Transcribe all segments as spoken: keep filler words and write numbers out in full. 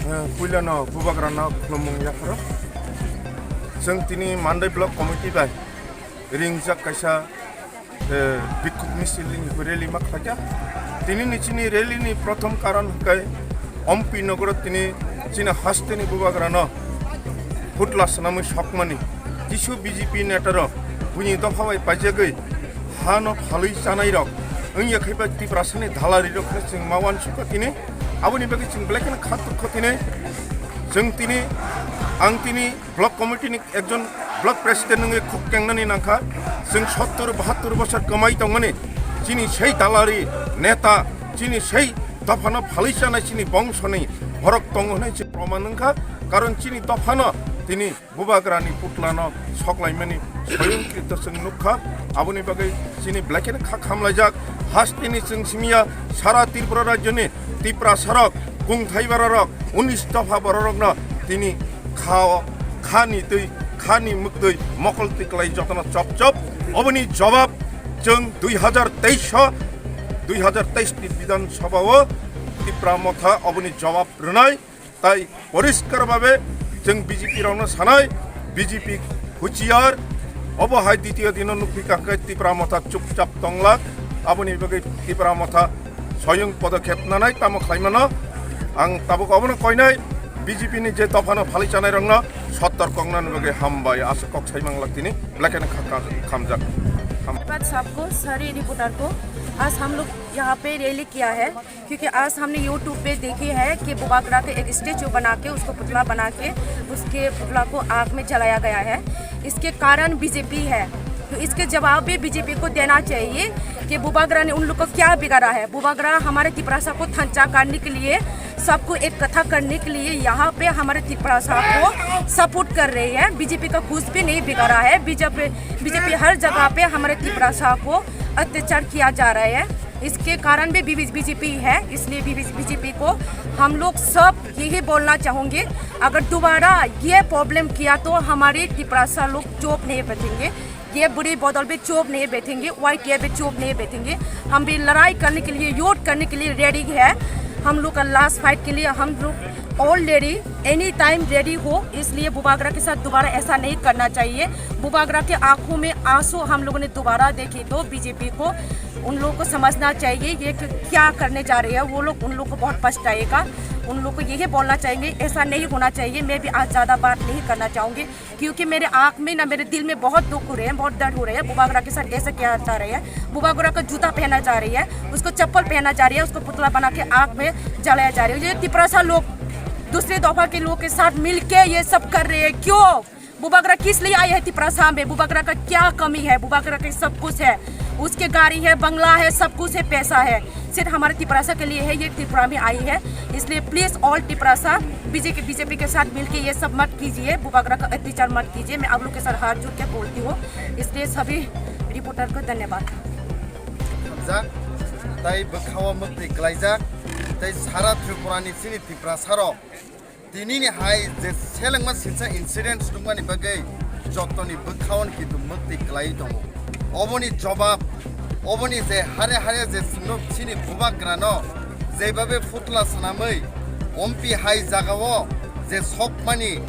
Eh, puilano bubagrano khulumung yapharo. Chwng tini Mandai Block Committee bai ringjak kaisa, eh, bikhuk misil ni rally ma khlaikha. Tini ni chini rally ni prothom karon hwnkhe Ompi nogoro tini chini hasteni bubagrano phutla swnamwi sokmani kisu B J P netarok buini dopha bai paijagwi hano phalwi chanairok wngya khe bai Tiprasani dalarirok khe chwng ma uansukha tini. Aboni bagwi chwng belai kheno kha tukha tini. Chwng tini, ang tini block committee ni ekjon block president wngwi khuk kengnani nangkha. Chwng sottur bahattur bosor kwmai tongmani chini sei dalari neta, chini sei dophano phalwi chanai chini bongsoni borok tongo hwnwi chwng proman wngkha. Karon chini dophano tini bubagrani putlano soklaimani soyongkrito chwng nukha. Aboni bagwi chini belai kheno kha khamlaijak. Hasteni chwng simiya sara Tripura rajyoni Tiprasarok, kungthai bararok, unis dopha bororokno tini kha o, kha ni twi, kha ni mwktwi mokol twi klai jotono chop chop. Oboni jobab chwng dui hajar teis o, dui hajar teis ni Bidhan Sabha o Tipra Motha oboni jobab rwnai. Tai poriskar babe chwng B J P rokno sanai, B J P huchiar, obo hai ditiyo dino nukphi kha khe Tipra Motha chupchap tonglak, aboni bagwi Tipra Motha soyung podokhep nanai tamo khlaimano. Ang tabuk obono koinai B J P ni je dophano phalwi chanairokno sottor koknani bagwi hambai, aswk kok sai manglak tini, belai kheno kha-, kha-, khamjak. Ham- धन्यवाद सबको, सारे रिपोर्टर को। आज हम लोग यहाँ पे रैली किया है। क्योंकि आज हमने YouTube पे देखे हैं कि बुबागरा के एक स्टैचू बना के, उसको पुतला बना के, उसके पुतला को आग में जलाया गया है। इसके कारण बीजेपी है, तो इसके जवाब भी बीजेपी को देना चाहिए कि बुबागरा ने उन लोग को क्या बिगाड़ा है। बुबागरा हमारे तिपरासा को थंचा करने के लिए, सबको एक कथा करने के लिए यहाँ पे हमारे तिपरासा को सपोर्ट कर रही है। बीजेपी का कुछ भी नहीं बिगाड़ा है। बीजेपी, बीजेपी हर जगह पे हमारे तिपरासा को अत्याचार किया जा रहा है। इसके कारण भी बीजेपी है, इसलिए बीजेपी को हम लोग सब यही बोलना चाहेंगे, अगर दोबारा ये प्रॉब्लम किया तो हमारे तिपरासा लोग चुप नहीं बैठेंगे, ये बुरी बादल भी चुप नहीं बैठेंगे, वाईटीआई भी चुप नहीं बैठेंगे। हम भी लड़ाई करने के लिए, युद्ध करने के लिए रेडी है। हम लोग का लास्ट फाइट के लिए हम लोग ऑलरेडी एनी टाइम रेडी हो, इसलिए बुबागरा के साथ दोबारा ऐसा नहीं करना चाहिए। बुबागरा के आंखों में आंसू हम लोगों ने दोबारा देखे तो बीजेपी को, उन लोगों को समझना चाहिए ये कि क्या करने जा रहे हैं वो लोग। उन लोग को बहुत पछताएगा। उन लोग को यही बोलना चाहेंगे, ऐसा नहीं होना चाहिए। मैं भी आज ज़्यादा बात नहीं करना चाहूँगी, क्योंकि मेरे आँख में ना, मेरे दिल में बहुत दुख हो रहे हैं, बहुत दर्द हो रहे हैं। बुबागरा के साथ ऐसा किया जा रहा है, बुबागरा का जूता पहना जा रही है, उसको चप्पल पहना जा रही है, उसको पुतला बना के आग में जलाया जा रही है। ये तिपरासा लोग दूसरे दफा के लोग के साथ मिलके ये सब कर रहे हैं, क्यों? बुबागरा किस लिए आए हैं तिपरासा में? बुबागरा का क्या कमी है? बुबागरा के सब कुछ है, उसके गाड़ी है, बंगला है, सब कुछ है, पैसा है, सिर्फ हमारे तिपरासा के लिए है, ये त्रिपुरा में आई है। इसलिए please all Tiprasa BJP, BJP के साथ मिलके ये सब मत कीजिए, बुबागरा का अत्याचार मत कीजिए। मैं आप लोग के साथ हाथ जोड़ के बोलती हूँ। इसलिए सभी रिपोर्टर को धन्यवाद। Hamjak, tai bwkhao mwktwi klaijak, tai sara Tripura ni chini Tiprasa rok tini ni hai je selengma silsa incident nukmani bagwi jotoni bwkhao ni kintu mwktwi klai tongo. Oboni jobab, oboni je hare hare je chwngno chini bubagrano jebhabe phutla swnamwi ompi hai jagao je sokmani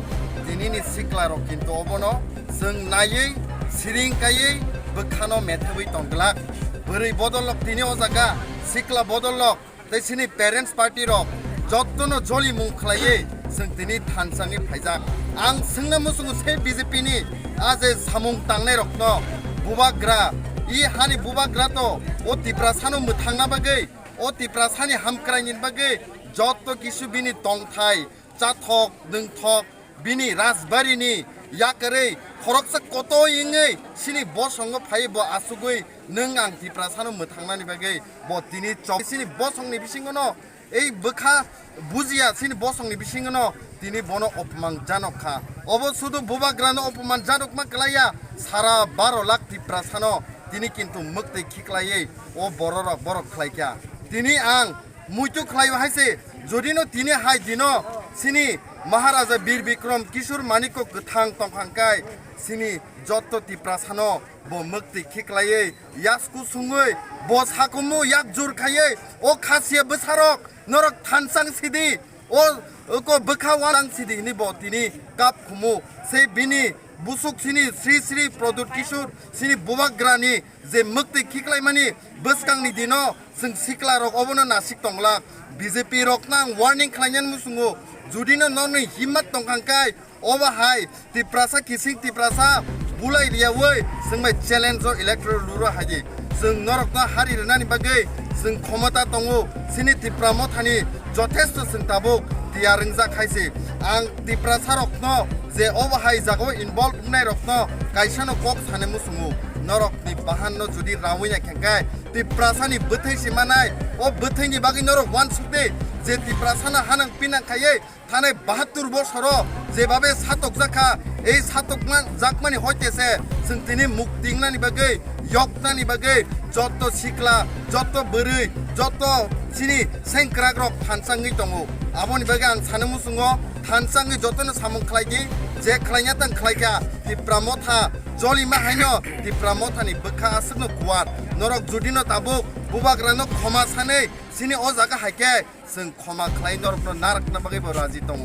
tini ni sikla rok kintu obono chwng naiwi siring kaiwi bwkhano methebwi tongglak. Bwrwi bodol lok tini o jaga, sikla bodol lok tei chini parents party rok jottono jolimung khlaiwi chwng tini thansangwi phaijak. Ang swngna muchungo se B J P ni a je samung tangnai rokno, bubagra, i hani bubagra to o Tiprasano mwthangna bagwi, o Tiprasani hamkraini bagwi jotto kisu bini tongthai, chathok, nwngthok, bini rajbari ni yakarwi khoroksa kotoi wngwi chini bosongo phaiwi bo asugwi nwng ang Tiprasano mwthangnani bagwi bo tini chok chini bosongni bisingono ei bwkha bujiya chini bosongni bisingono tini bono opman janok kha. Obo sudu bubagrano opman janokma kwlaiya, sara baro lakh Tiprasano tini kintu mwktwi khiklaiwi o bororok borok khlaikha. Tini ang muitu khlai hai se, jodi no tini hai dino chini Maharaja Bir Bikram Kishore Manikya kwthang tongkhangkai sini jotto Tiprasano bo mwktwi khiklaiwi yasku sungwi bo sakumu yak jur khaiwi o khasiya bwsarok norok thansa wng sidi, o oko bwkha ualang sidi hwnwi bo tini kap khumu. Sei bini busuk sini Sri Sri Pradyut Kishore sini bubagrani je mwktwi khiklaimani bwskangni dino chwng siklarok obono nasik tonglak. B J P rokno ang warning khlainani muchungo, judino norni himmat tongkhangkai, obo hai Tiprasa kising Tiprasa bulai riyawi chwng bai challenge o electoral ruro haidi. Chwng norokno hari rwnani bagwi chwng khomota tongo, sini Tipra mothani jothesto chwng tabuk tiyar wngjak hai se. Ang Tiprasa rokno je obo hai jagao involve wngnai rokno kaisano kok sani muchungo, norokni bahanno judi rawi nai khe khe Tiprasani bwthai se manai, o bwthaini bagwi norok uansuk di je Tiprasano hanang pinang khaiwi thanai bahattur bosoro jebabe satokjak kha, ei satokma jakmani hoite se chwng tini mukti wngnani bagwi, yoknani bagwi jotto sikla, jotto bwrwi, jotto chini sengkrakrok thansa wngwi tongo. Aboni bagwi ang sani muchungo thansa wngwi jotono samung khlai di, je khlaina tang khlai kha, Tipra motha jolima haino Tipra mothani bwkha aswkno kuwar. Norok judino tabuk bubagrano khoma sanwi sini o jaga hai khe chwng khoma khlai norokno narakna bagwi bo raji tongo.